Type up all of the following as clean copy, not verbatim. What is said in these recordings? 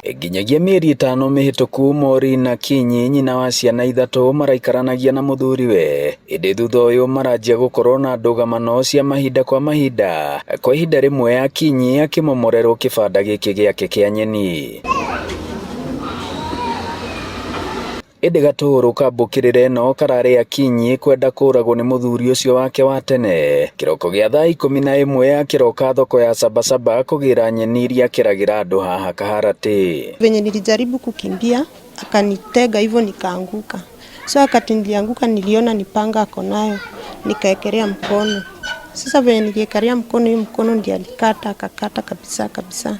Nginyagia mĩeri 5 mĩhĩtũku Maureen Akinyi nyina wa ciana 3 maraikaranagia na mũthuriwe ĩndĩ thutha ũyũ maranjia gũkorwo na ndũgamano cia mahinda kwa mahinda kwa ihinda rĩmwe Akinyi akĩmomorerwo kĩbanda gĩkĩ gĩake kĩa nyeni. Ĩndĩ gatũũrũ ka mbũkĩrĩra ĩno kararĩ Akinyi kwenda kũragwo nĩ mũthuri ũcio wake wa tene. Kĩroko gĩa thaa 11 akĩroka thoko ya Sabasaba kũgĩra nyeni iria akeragĩra andũ haha Kaharatĩ. Venye nilijaribu kukimbia akanitega hivyo nikaanguka. So wakati nilianguka niliona ni panga ako nayo nikaekelea mkono. Sasa venye niliekelea mkono, hiyo mkono ndiye alikata, akakata kabisa kabisa.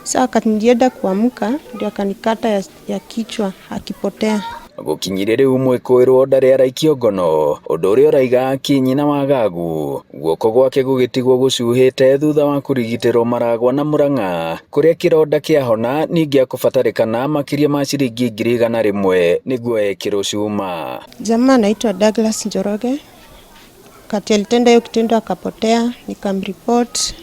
Sasa wakati nilienda kuamka ndio akanikata ya kichwa akipotea. Gũkinyire rĩu mwĩkũĩrwo ndarĩ araikio ngono ũndũ ũrĩa ũraiga Akinyi na wagagu guoko gwake gũgĩtigwo gũcuhĩte thutha wa kũrigitĩrwo Maragwa na Murang'a kũrĩa kĩronda kĩahona ningĩ akũbatarĩkana makĩria ma ciringi 100,000 nĩguo ekĩrwo cuma. Jamaa anaitwa Douglas Njoroge. Wakati alitenda hiyo kitendo akapotea, nikamreport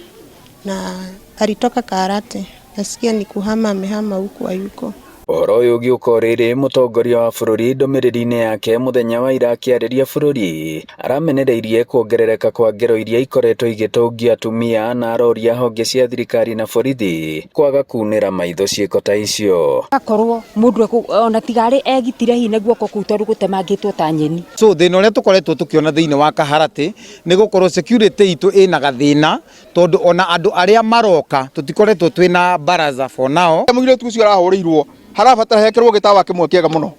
na alitoka Karate. Nasikia ni kuhama amehama huku hayuko. Ũhoro ũyũ ũgĩũka o rĩrĩ mũtongoria wa bũrũri ndũmĩrĩri-inĩ yake mũthenya wa ira akĩarĩria bũrũri aramenereirie kuongerereka kwa ngero iria ikoretwo igĩtũngia atumia na aroria honge cia thirikari na borithi kwaga kunĩra maitho ciĩko ta icio. Akorwo mũndũ ona tigarĩ egitire hihi na guoko kũu tondũ gũtemangĩtwo ta nyeni. So thĩna ũrĩa tũkoretwo tũkĩona thĩinĩ wa Kaharatĩ nĩ gũkorwo security itũ ĩna gathĩna tondũ ona andũ arĩa maroka tũtikoretwo twĩna baraza for now. Mũirĩtu ũcio arahũrĩirwo harabatara hekĩrwo gĩtawa kĩmwe kĩega mũno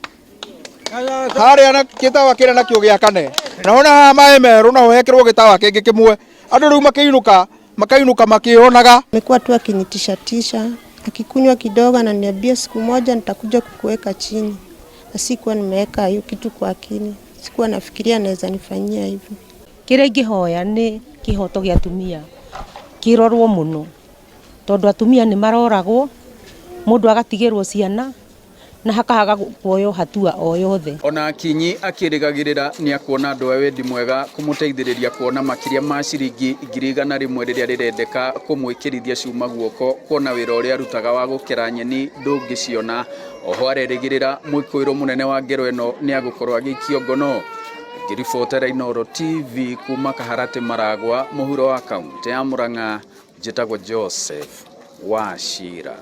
harĩa na gĩtawa kĩrĩa nakĩo gĩakane naho na haha maĩ merũ naho hekĩrwo gĩtawa kĩngĩ kĩmwe andũ rĩu makĩinũka makainũka makĩonaga. Amekuwa tu akinitishatisha, akikunywa kidogo ananiambia siku moja nitakuja kukuweka chini, na sikuwa nimeweka hiyo kitu kwa akili, sikuwa nafikiria anaweza nifanyia hivyo. Kĩrĩa ingĩhoya nĩ kĩhoto gĩa atumia kĩrorwo mũno tondũ atumia nĩ maroragwo mũndũ agatigĩrwo ciana na hakahaga kuoywo hatua o yothe. Ona Akinyi akĩrĩgagĩrĩra nĩ akuona andũ a wendi mwega kũmũteithĩrĩria kuona makĩria ma ciringi 100,000 rĩrĩa rĩrendeka kũmwĩkĩrithia cuma guoko kuona wĩra ũrĩa arutaga wa gũkera nyeni ndũngĩciona. Oho arerĩgĩrĩra mwĩkũĩrwo mũnene wa ngero ĩno nĩ agũkorwo agĩikio ngono. Ngĩribotera Inooro TV kuma Kaharatĩ Maragwa mũhuro wa kaũntĩ ya Murang'a njĩtagwo Joseph Wachira.